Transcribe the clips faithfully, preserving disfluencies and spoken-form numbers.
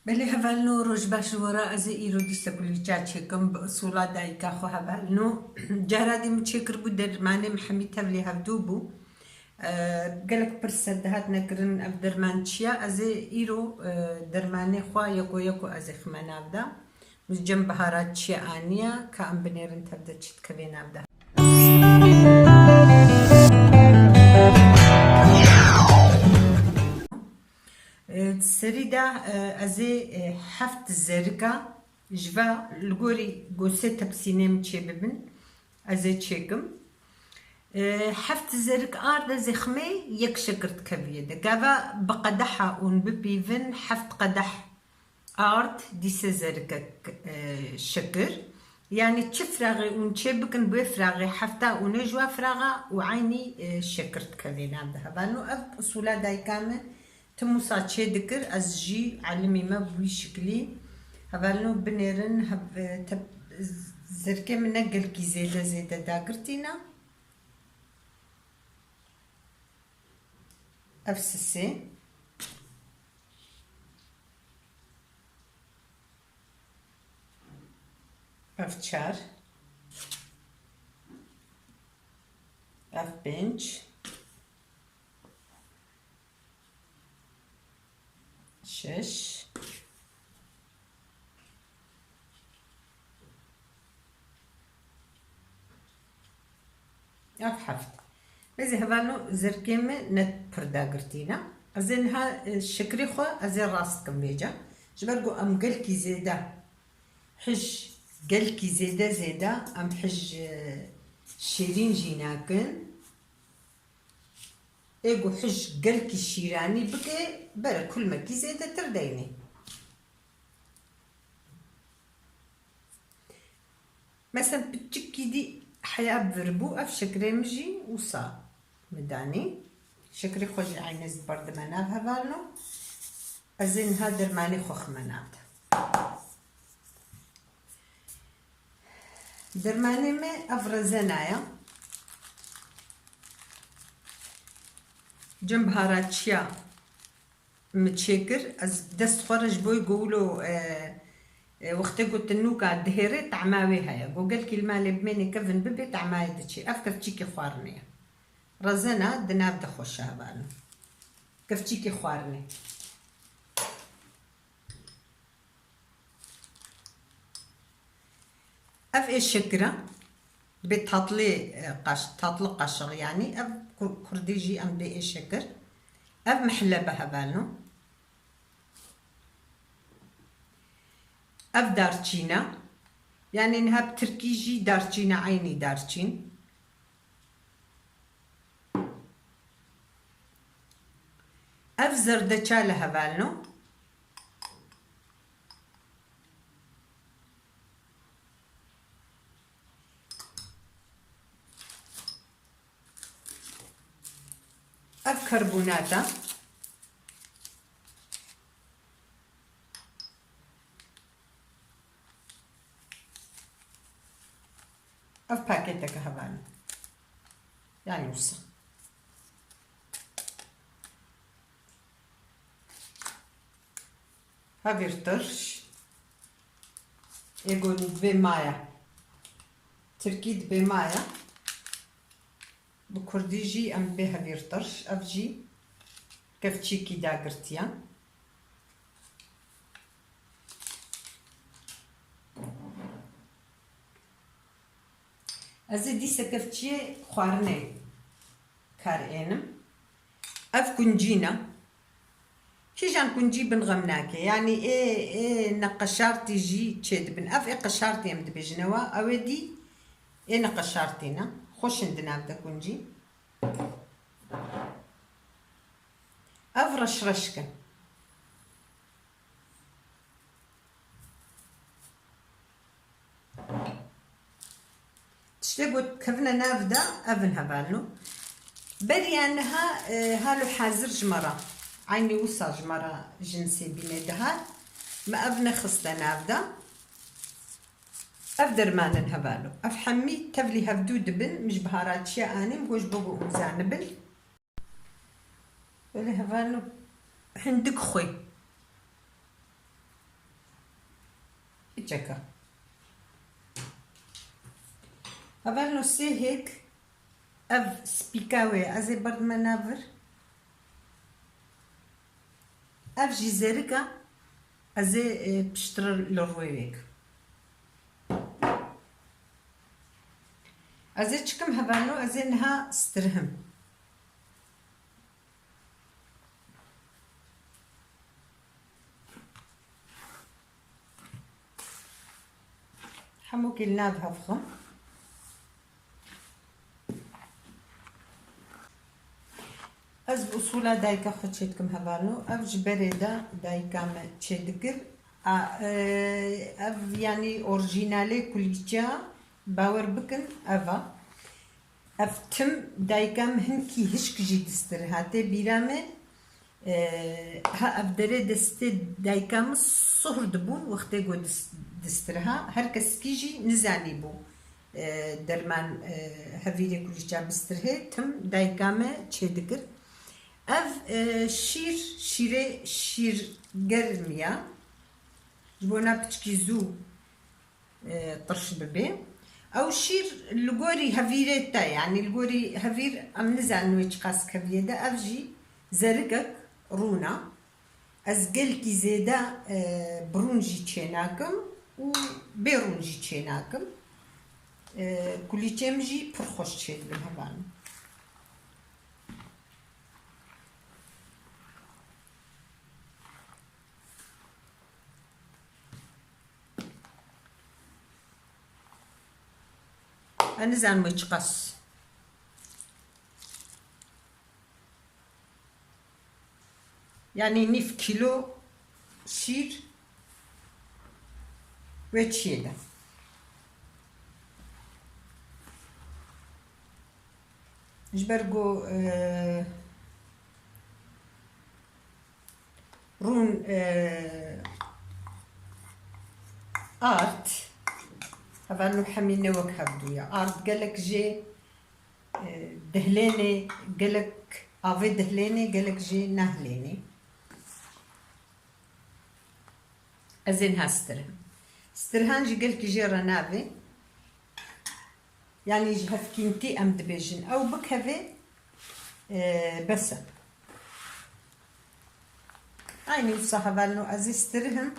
Belê hevalno, roj baş ji we re. Ez ê îro dîsa kulîlka çêkim, bi usûla dayika xwe hevalno. Cara dî min çêkiribû dermanê min hemî tevlî hevdû bû. E, gelek pirs ser dihatine kirin ev derman çi ye. Ez ê îro, e, dermanê xwe yeko yeko ez ê xime nav de. Min cem bihara çi ye aniye, ka em binêrin tev de çi dikevê nav de. E, serî de, e, ez ê, e, heft zerika ji ve li gorî gosê tepsînê min çêbibin, ez ê çêkim. E, heft zerik ard ez ê ximê yek şekir dikeviyê de. Gava bi qedeha hûn bipîvin heft qedeh ard dîse zerikek, e, şekir. Yanî çi firaxê hûn çê bikin, bi wê firaxê hefta hûn ê ji wa firaxa û eynî, e, şekir dikevê nav de hevalno. Ev usûla dayika min tim wisa çê dikir, ez jî elimî me bi wî şiklî. Hevalno binêrin, hev-, e, tep-, zerikê min ne gelkî zêde zêde dagirtî ne. Ev sisê. Ev çar. Ev pênc. Şeş. Ev heft. Lê zî hevalno zerkê min ne pir dagirtî ne. Ez ê niha, e, şekirê xwe ez ê rast kim vêca. Ji ber ku em gelkî zêde hij, gelkî zêde zêde em hij, e, şêrîn jî nakin. Ê ku hij gelkî şîranî bike, bere kulmekî zêdetir deynê. Mesela piçikî dî heya vir bû, ev şekirê min jî wisa min danî. Şekirê xwe jî eynî ez diberdime nav hevalno. Ez ê niha dermanê xwe xime nav de. Dermanê me ev rezena ye. Cem biharaçiya min çêkir, ez dest xwe re ji bo ku wilo, e, e, wextê ku tu nûka dihêrê, tema wê heye. Ku gelkî li malê bimênê kevin bibê, tema wê diçê. Ev kevçîkê xwarinê ye. Rezena di nav de xweş e hevalno. Kevçîkê xwarinê. Ev ê şekir e. Dibê tatlê, e, qaş-, tatlı kaşığı yanî. Ev kur-, kurdî jî em dibê ê şekir. Ev mihlebe hevalno. Ev darçîn e. Yanî niha bi tirkî jî darçîn e, eynî darçîn. Ev zerdeçal e hevalno. Ev karbonat e. Ev paketeke hevalno. Yanî wisa. Hevîr tirş. Ê gonî dibê maya. Tirkî dibê maya. Bi kurdî jî em dibê hevîr tirş. Ev jî kevçîkî dagirtiye. Ez ê dîsa kevçiyê xwarinê kar ênim. Ev kuncîn e. Kîjan kuncî bin xem nake. Yanî ê, ê neqeşartî jî çêdibin. Ev ê qeşartî em dibêjin ewa. Ew ê dî ê neqeşartî ne. Xweş in di nav de kuncî. Ev reş reşk in. Tiştê ku dikevine nav de, ev in hevalno. Beriya niha, e, halo hazir ji me re, eynî wisa ji me re jinsê bînê dihat. Me ev nexiste nav de. Ev derman in hevalno. Ev hemî tevlî hevdû dibin, min ji biharaçiya anî, min got ji bo ku hûn zanibin. Belê hevalno, hindik xwê. çeka. Hevalno sê hêk ev spîka wê ez ê berdime nav vir. Ev jî zerika ez ê, e, piştre li rûyê wê kim. Ez ê çikim hevalno, ez ê niha stirhim. Hemûkî li nav hev xim. Ez bi usûla dayika xwe çêdikim hevalno. Ev ji berê de dayika me çêdikir. A, e, ev yanî orjînalê kulîçeya, bawer bikin, ev a. Ev tim dayika min hinkî hişk jî distirha. Tê bîra me, e, ha ev derê destê dayika min sohr dibûn wextê ku dis-, distirha. Her keskî jî nizanîbû, e, derman, e, hevîrê kulîça bistirhê, tim dayika me çêdikir. Ev, e, şîr, şîrê şîrgerm ya. Ji bona piçkî zû e, tirş bibe. Ew şîr li gorî hevîrê te, yanî li gorî hevîr em nizanin wê çiqas keviyê de, ev jî zerikek rûn e. Ez gelkî zêde, e, bi rûn jî çênakim û bê rûn jî çênakim. E, kulîçê min jî pir xweş çêdibin hevalno. Ez nizanim wê çiqas. Yanî nîv kîlo şîr wê çiyê de. Ji ber ku, e, rûn, e, ard, hevalno hemî ne wek hevdû ye. Ard gelek jê, e, dihlênê, gelek avê dihlênê, gelek jê nahilênê. Ez ê niha stirhim. Stirhan jî gelkî jê re navê. Yanî ji hevkîntî em dibêjin. Ew bikeve, e, bes e. Aynî wisa hevalno ez ê stirhim.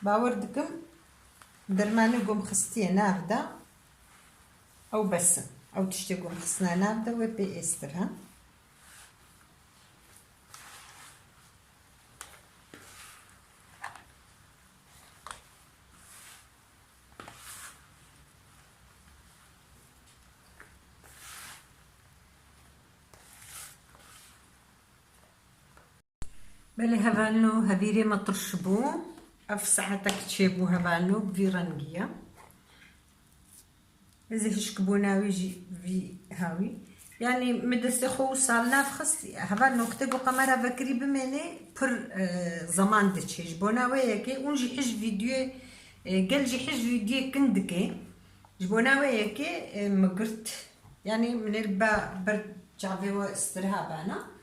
Bawer dikim dermanê ku em xistiye nav de ew bes in. Ew tiştê ku em xistine nav de wê pê êstirhin. Belê hevalno, hevîrê me tirş bû. Ev saetek çêbû hevalno, bi vî rengî ye. Ez ê hişk bona wê jî vî hawî. Yanî min destê xwe wisa li nav xist, hevalno wextê ku qemera vekirî bimênê, pir, e, zeman diçê. Ji bona wê yekê, hûn jî hij vîdyoyê, e, gel jî hij vîdyoyê kin dike. Ji bona wê yekê, e, min girt. Yanî min ê li ba ber çavê we stirha bana.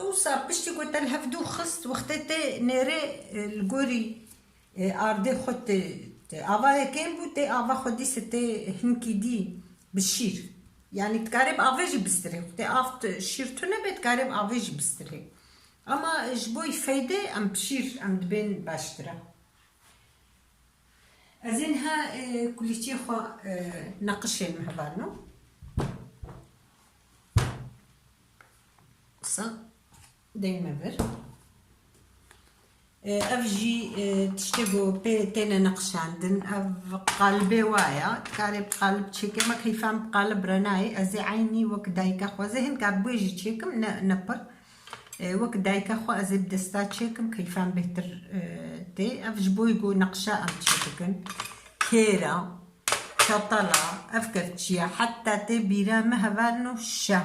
Wisa piştî ku te li hevdû xist, wextê tê nêrê, e, li gorî, e, ardê xwe tê, tê ava yekêm bû, tê ava xwe dîse tê hinkî dî bi şîr. Yanî dikarê bi avê jî bistirê. Wextê av tu, şîr tune be, dikarê bi avê jî bistirê. Ama ji bo yî feyde em bi şîr em dibên baştir e. Ez ê niha, e, kulîçê xwe, e, neqişên min hevalno. Qisa deyme vir. E, ev jî, e, tiştê ku pê têne neqişandin. Ev qalibê wa ya. Dikarê bi qalib çêke. Me keyfan bi qalib re nayê. Ez ê eynî wek dayika xwe. Ez ê hinka bi wê jî çêkim. Ne, ne pir. E, wek dayika xwe ez ê bi desta çêkim, keyfan bêhtir, e, tê. Ev ji bo ku neqşa em çêdikin. Kêra, çatala, ev kevçiya, heta tê bîra me hevalno şe.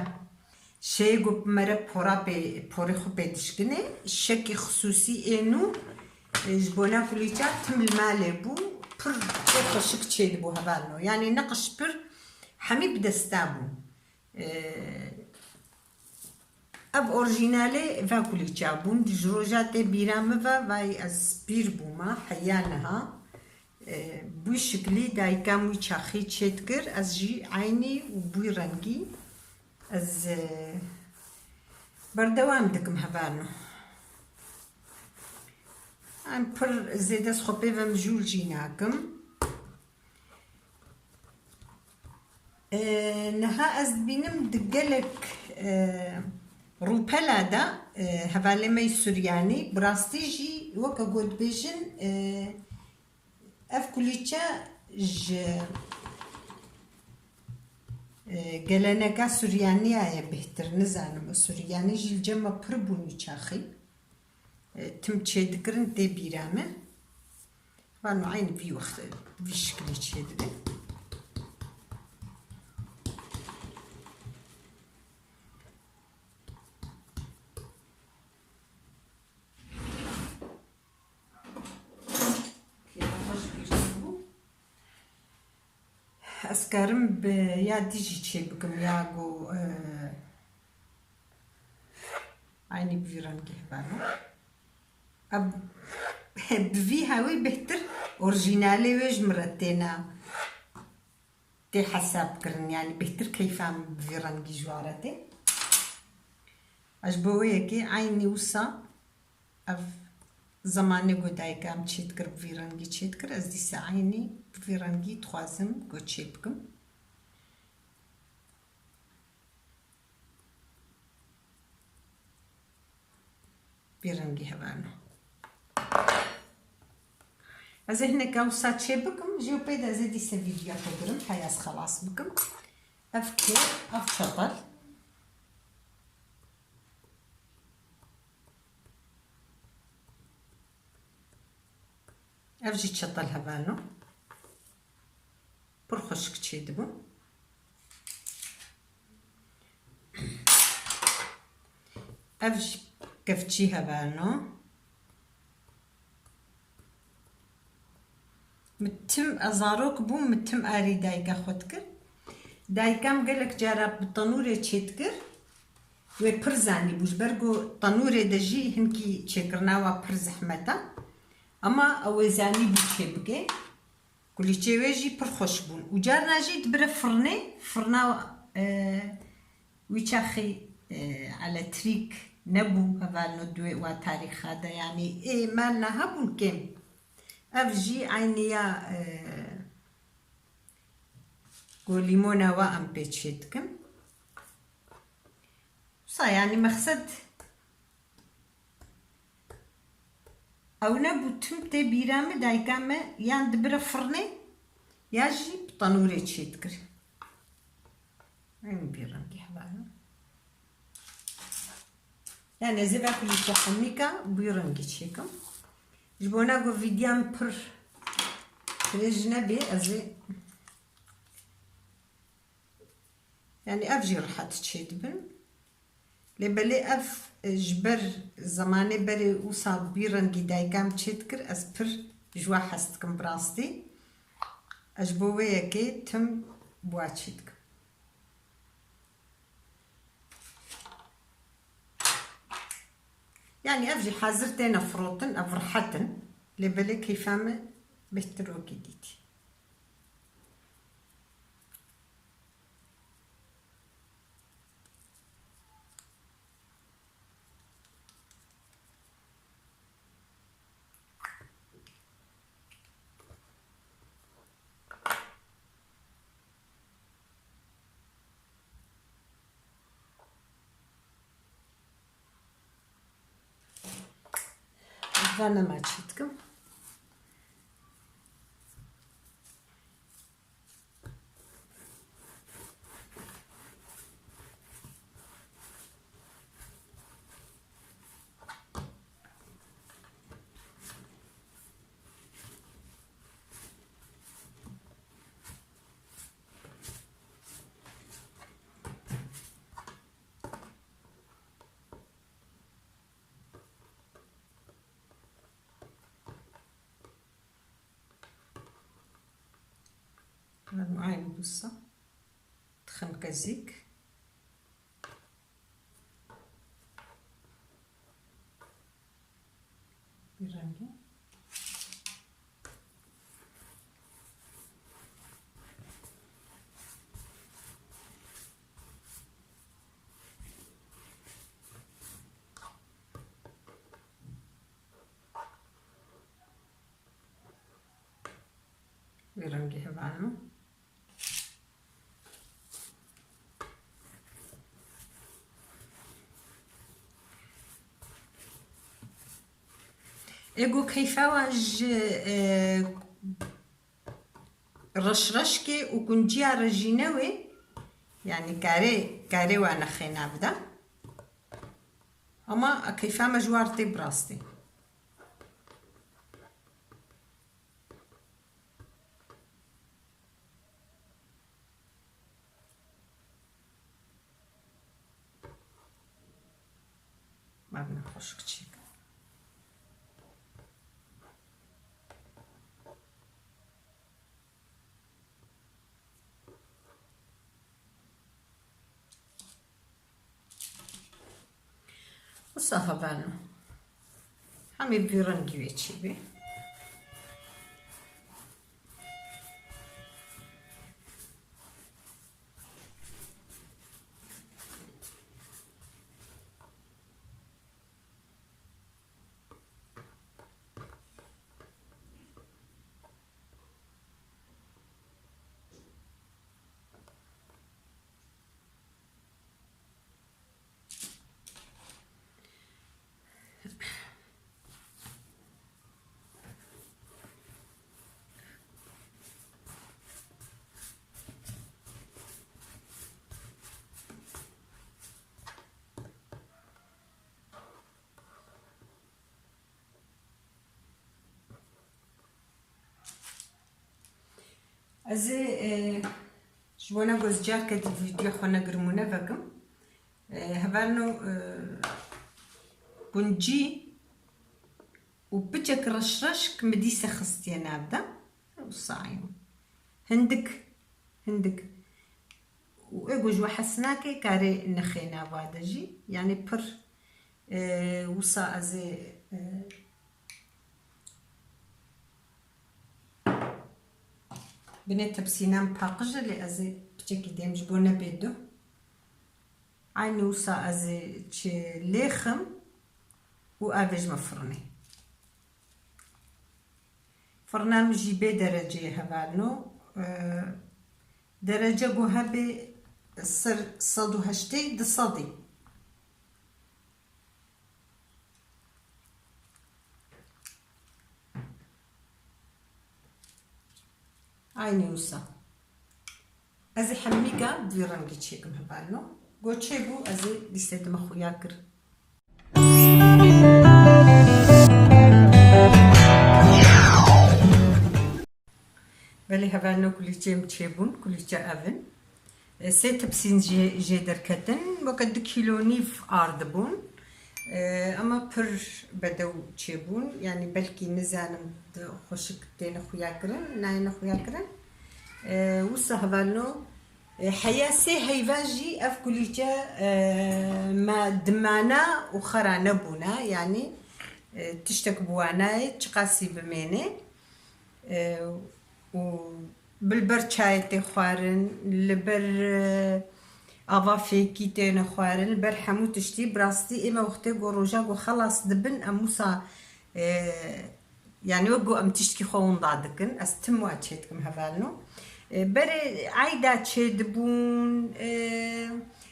Şeyê ku mere pora pê, porê xwe pê dişkinê, şekî xisûsî ê nû, e, ji bona kulîça tim li malê bû, pir pê xweşik çêdibû hevalno. Yanî neqş pir hemî bi desta bû. E, Ev orjînalê ve kulîça bûn. Ji roja tê bîra min ve, vay ez pîr bûma, heya niha. E, bû şiklî dayika min wî çaxî çêdikir, ez jî eynî û bû rengî. Ez, e, berdewam dikim hevalno. Em pir zêde ez xwe pê ve mijûl jî nakim. E, niha ez dibînim di gelek, e, rûpela de, e, hevalê me yî Suryanî, bi rastî jî weke ku dibêjin, e, ev kulîçe ji, e, geleneka Suryaniya ye bêhtir, nizanim, Suryanî jî li cem me pir bûn wî çaxî. E, tim çêdikirin tê bîra me. Vano eynî vî wext, vî şikilî çêdibe. Ez karim bi ya dî jî çê bikim ya ku, e, eynî bi vî rengî hebeno. Ev, bi vî hewî bêhtir orjînalê wê ji min re têne, tê hesab kirin, yanî bêhtir keyfa min bi vî rengî ji wa re tê. Ez ji bo wê yekê eynî wisa ev zemanê ku dayika min çêdikir, bi vî rengî çêdikir, ez dîsa eynî bi vî rengî dixwazim ku çê bikim. Vî rengî hevalno. Ez ê hineka wisa çê bikim, ji yo pê de ez ê dîse vîdyoya xwe girim, heya ez xelas bikim. Ev kê, ev çatal. Ev jî çatal hevalno. Pir xweşik çêdibû. Ev jî kevçî hevalno. Min tim, ez zarok bûm, min tim arî dayika xwe dikir. Dayika min gelek cara bi tenûrê çêdikir. Wê pir zanîbû, ji ber ku tenûrê de jî hinkî çêkirina wa pir zehmet e. Ema ew ê zanîbû çê bike. Kulîçê wê jî pir xweş bûn. Û carna jî dibire firnê, firna, e, wî çaxî, e, eletrîk nebû, hevalno di wê wa tarîxa de, yanî ê me niha bûn kêm. Ev jî eynî ya, e, ku lîmona wa em pê çê dikin. Wisa yanî mexsed Ew nebû tim tê bîra min, dayika me yan dibire firnê ya jî bi tenûrê çêdikir. Em vî rengî hevalno. Yani ez ê vê kulîçe hemîka bi wî rengî çêkim. Ji bona ku vîdyan pir dirêj nebê, ez ê, yani ev jî rehet çêdibin. Lê belê ev, e, ji ber zemanê berê wisa bi wî rengî dayika min çêdikir, ez pir ji we hez dikim bi rastî. Ez ji bo wê yekê tim bi wa çêdikim. Yani ev jî hazir têne firotin, ev rehet in. Lê belê keyfa me bêhtir wekî dîtî. Vana me çî dikim. Aynı wisa. Dixin qezîk. Vî rengî. Vî rengî hevalno. Ê ku keyfa wan ji, e, reşreşkê û kunciya re jî newê, yanî karê, karê wan nexê nav de. Ama keyfa me ji war tê bi rastî. Mevne xweşik çêke. Wisa hevalno. Hemî vî rengî wê çêbê. Ez ê, e, ji bona ku ez careke dî vîdyoya xwe negirim û nevekim, e, hevalno, e, kuncî û piçek reşreşk min dîse xistiye nav de. Wisa yo. Hindik, hindik. Û ê ku ji we hez nake, karê nexê nava de jî. Yanî pir, e, wisa ez ê, e, binê tepsînan paqij e, lê ez ê piçekî dêm ji bo nebê duh. Eynî wisa ez ê çi lêxim û avêjime firnê. Firna min jî bê dereceyê hevalno. Ee, derece ku hebe ser sed û heştê di sedî. Aynî wisa. Ez ê hemî ga di vî rengî çêkim hevalno. Go çêbû, ez ê dîsê dime xuya kir. Belê hevalno, kulîçeyê min çêbûn, kulîçe ev in. E, sê tepsîn jê, jê derketin, weke du kîlo nîv ardibûn. E, ama pir bedew çêbûn. Yanî belkî nizanim di xweşik têne xuya kirin, nayêne xuya kirin. E, wisa hevalno, e, heya sê heyva jî ev kulîçe, e, me dimana û xera nebûne. Yanî, e, tiştek bi wanayê çiqasî bimêne. E, û bi li ber çayê tê xwarin, li ber, e, ava fêkî têne xwarin, li ber hemû tiştî. Bi rastî ê me wextê ku roja ku xelas dibin, em wisa, e, yanî wek ku em tiştkî xwe winda dikin, ez tim wa çê dikim hevalno. E, berê eyda çê dibûn, e,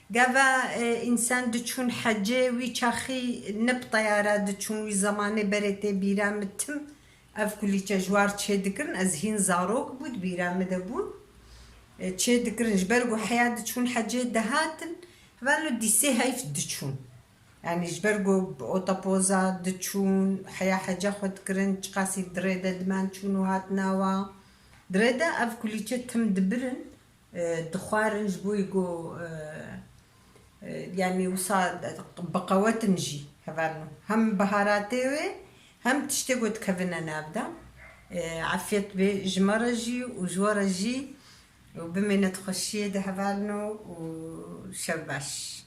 gava, e, însan diçûn hecê, wî çaxî ne bi teyara diçûn, wî zemanê berê tê bîra min tim. Ev kulîçe ji war çê dikirin, ez hîn zarok bû, di bîra min de bû. E, çê dikirin, ji ber ku heya diçûn hecê dihatin, hevalno dîsê heyf diçûn. Yanî ji ber ku bi otopoza diçûn, heya heca xwe dikirin, çiqasî di rê de diman çûn û hatina wa. Di rê de ev kulîçe tim dibirin. E, dixwarin ji bo ku, e, e, yanî wisa biqewetin jî hevalno. Hem biharatê wê, hem tiştê ku dikevine nav de. E, afiyet bê ji me re jî û ji we re jî û bimêne di xweşiyê de hevalno û şev baş.